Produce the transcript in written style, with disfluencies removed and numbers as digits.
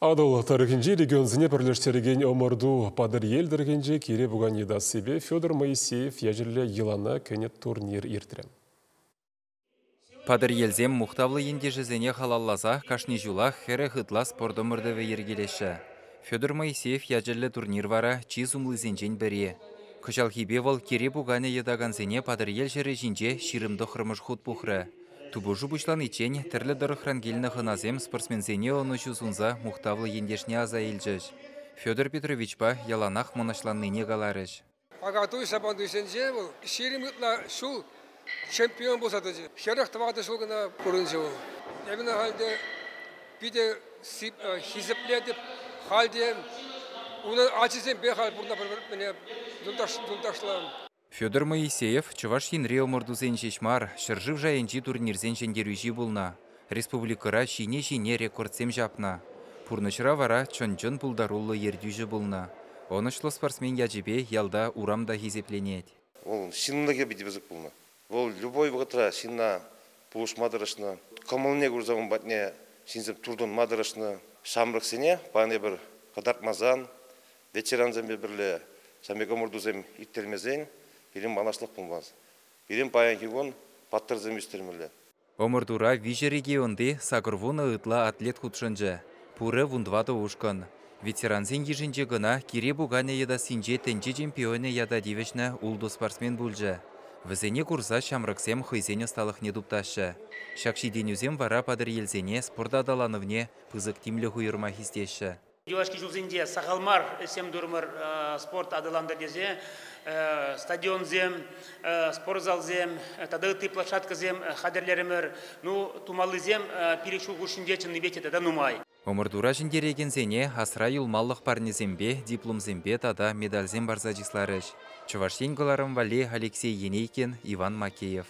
Атӑл тӑрӑхӗнчи регионсене пӗрлештерекен ӑмӑрту Патӑрьел тӑрӑхӗнче кире пукан йӑтассипе Федор Моисеев ячӗллӗ йӑлана кӗнӗ турнир иртрӗ. Патӑрьелсем мухтавлӑ ентешӗсене халалласа кашни ҫулах 40 ытла спорт ӑмӑртӑвӗ йӗркелеҫҫӗ. Федор Моисеев ячӗллӗ турнир вара чи сумлисенчен пӗри. Кӑҫалхипе вӑл кире пуканӗ йӑтакансене Патӑрьел ҫӗрӗ ҫинче 29-мӗш хут пухрӗ. Тупӑшу пуҫланиччен тӗрлӗ тӑрӑхран килнӗ хӑнасем спортсменсене ӑнӑҫу сунса мухтавлӑ ентешне аса илчӗҫ. Федор Петровичпа яланах мӑнаҫланнине каларӗҫ. Акатуй Сабантуйсенче вӑл 20 ытла ҫул чемпион пулса тӑчӗ. 44 ҫул кӑна пурӑнчӗ вӑл. Эпӗ ӑна халь те питӗ хисеплетӗп. Халь те унӑн ачисемпе халь пурӑна пӗр-пӗрне юлташла. Федор Моисеев Чӑваш Енри ӑмӑртусен ҫеҫ мар, ҫӗршыв шайӗнчи турнирсен ҫӗнтерӳҫи пулнӑ. Республикӑра ҫине-ҫине рекордсем ҫапнӑ. Пурнӑҫра вара чӑн-чӑн пултаруллӑ ертӳҫӗ пулнӑ. Ӑнӑҫлӑ спортсмен ячӗпе ялта урам та хисепленет. Вӑл ҫынлӑхӗ питӗ пысӑк пулнӑ. Вӑл любой вӑхӑтра ҫынна пулӑшма тӑрӑшнӑ. Кӑмӑлне курса ун патне ҫынсем туртӑнма тӑрӑшнӑ. Ҫамрӑксене паян эпир кӑтартмасан, ветерансемпе пӗрле ҫавӑн пек ӑмӑртусем ирттермесен пирӗн малашлӑх пулмасть. Пирӗн паянхи кун паттӑрсем ӳстермелле. Ӑмӑртура 3 регионти 80 ытла атлет хутшӑнчӗ. Пурӗ 14 ушкӑн. Ветерансен йышӗнче кӑна кире пуканӗ йӑтассинче тӗнче чемпионӗ ята тивӗҫнӗ 6 спортсмен пулчӗ. Вӗсене курса ҫамрӑксем хӑйсен ӑсталӑхне туптаҫҫӗ. Ҫак ҫитӗнӳсем вара Патӑрьелсене спорт аталанӑвне пысӑк тимлӗх уйӑрма хистеҫҫӗ. Юлашки ҫулсенче сахал мар ӗҫсем турӑмӑр спорт аталантӑр тесе. Стадионсем, спортзалсем тата ытти площадкӑсем хатӗрлерӗмӗр. Ну, тумаллисем 5 ҫул хушшинче чӑннипе те тата нумай. Ӑмӑртура ҫӗнтерекенсене асра юлмалӑх парнесемпе, дипломсемпе тата медальсем парса чысларӗҫ. Чӑваш Ен кӑларӑм валли Алексей Енейкин, Иван Макеев.